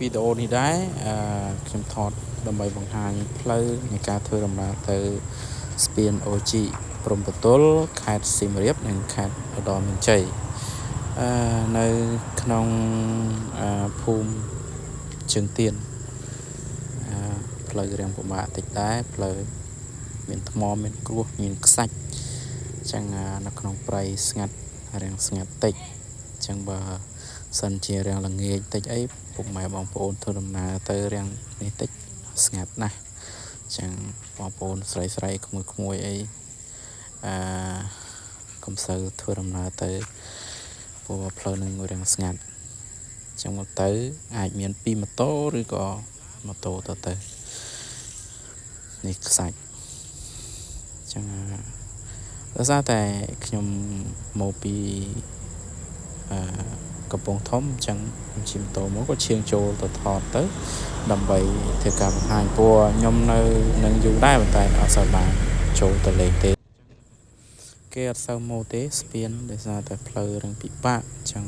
វីដេអូនេះដែរខ្ញុំថតដើម្បីបង្ហាញផ្លូវនៃការធ្វើដំណើរទៅស្ពានអូជីព្រំប្រទល់ខេត្តសៀមរាបនិងខេត្តឧត្តរមានជ័យនៅក្នុងភូមិជើងទៀនផ្លូវរាងពិបាកតិចដែរផ្លូវមានថ្មមានគ្រួសមានខ្សាច់អញ្ចឹងនៅក្នុងព្រៃស្ងាត់រាងស្ងាត់តិចអញ្ចឹងបើសិនជារាងល្ងាចតិចអីពុកម៉ែបងប្អូនធ្វើដំណើរទៅរាងនេះតិចស្ងាត់ណាស់អញ្ចឹងបងប្អូនស្រីស្រីក្មួយក្មួយអីអឺកុំសូវធ្វើដំណើរទៅព្រោះផ្លូវនឹងរាងស្ងាត់អញ្ចឹងមកទៅអាចមានពីម៉ូតូឬក៏ម៉ូតូទៅនេះខ្សាច់អញ្ចឹងដោយសារតែខ្ញុំមកពីអឺកំពង់ធំអញ្ចឹងខ្ញុំជិះម៉ូតូមកក៏ឈៀងចូលទៅថតទៅដើម្បីធ្វើការបង្ហាញព្រោះខ្ញុំនៅនឹងយូរដែរប៉ុន្តែអត់សូវបានចូលទៅលេងទេគេអត់សូវមកទេស្ពានដោយសារតែផ្លូវរឿងពិបាកអញ្ចឹង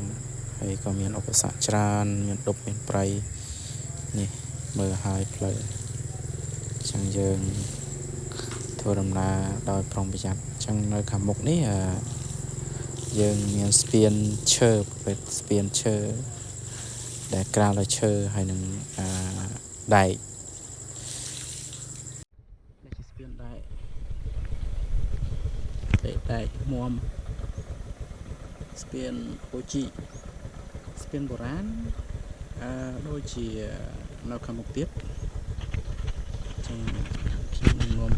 ហើយក៏មានឧបសគ្គច្រើនមានដប់មានព្រៃនេះមើលហើយផ្លូវអញ្ចឹងយើងធ្វើដំណើរដោយប្រុងប្រយ័ត្នអញ្ចឹងនៅខាងមុខនេះយើងមានស្ពានឈើប្រភេទស្ពានឈើដែលក្រាលដោយឈើហើយនឹងដែកនេះជាស្ពានដែកដែកមុំស្ពានអូជីស្ពានបុរាណដូចជានៅខាងមុខទៀតចឹងខ្ញុំនឹងនាំ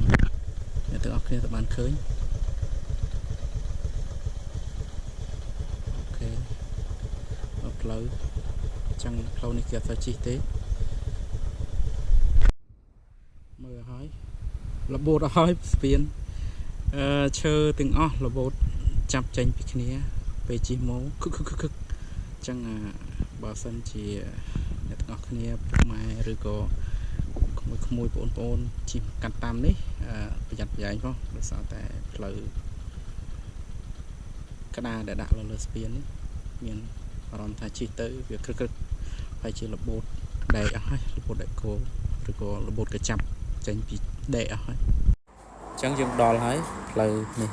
អ្នកទាំងអស់គ្នាទៅបានឃើញអូខេផ្លូវចឹងផ្លូវនេះគេអត់សូវជិះទេមើលហើយរបូតអស់ហើយស្ពានឈើទាំងអស់របូតចាប់ចេញពីគ្នាពេលជិះមកខឹកខឹកខឹកចឹងបើសិនជាអ្នកទាំងអស់គ្នាពុកម៉ែឬក៏ក្មួយក្មួយបងប្អូនជិះកាត់តាមនេះប្រយ័ត្នប្រយែងផងដោយសារតែផ្លូវក្តារដែលដាក់លើស្ពាននេះមានអារម្មណ៍ថាជិះទៅវាក្រឹកក្រឹកហើយជារបូតដែកអស់ហើយរបូតដែកគោឬក៏របូតកញ្ចាប់ចេញពីដែកអស់ហើយអញ្ចឹងយើងដល់ហើយផ្លូវនេះ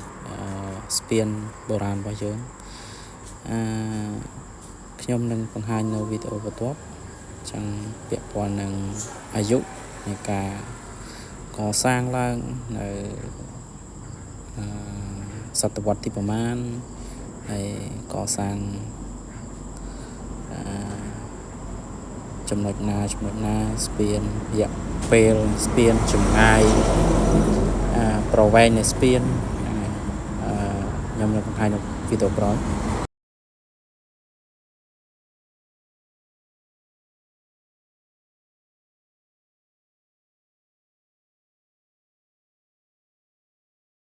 ស្ពានបុរាណរបស់យើងខ្ញុំនឹងបង្ហាញនៅវីដេអូបន្ទាប់ចឹងពាក់ព័ន្ធនឹងអាយុនៃការកសាងឡើងនៅសតវត្សទីប្រមាណហើយកសាងចំណុចណាចំណុចណាស្ពានរយៈពេលស្ពានចម្ងាយប្រវែងនៃស្ពានខ្ញុំនឹងបង្ហាញនៅវីដេអូក្រោយ។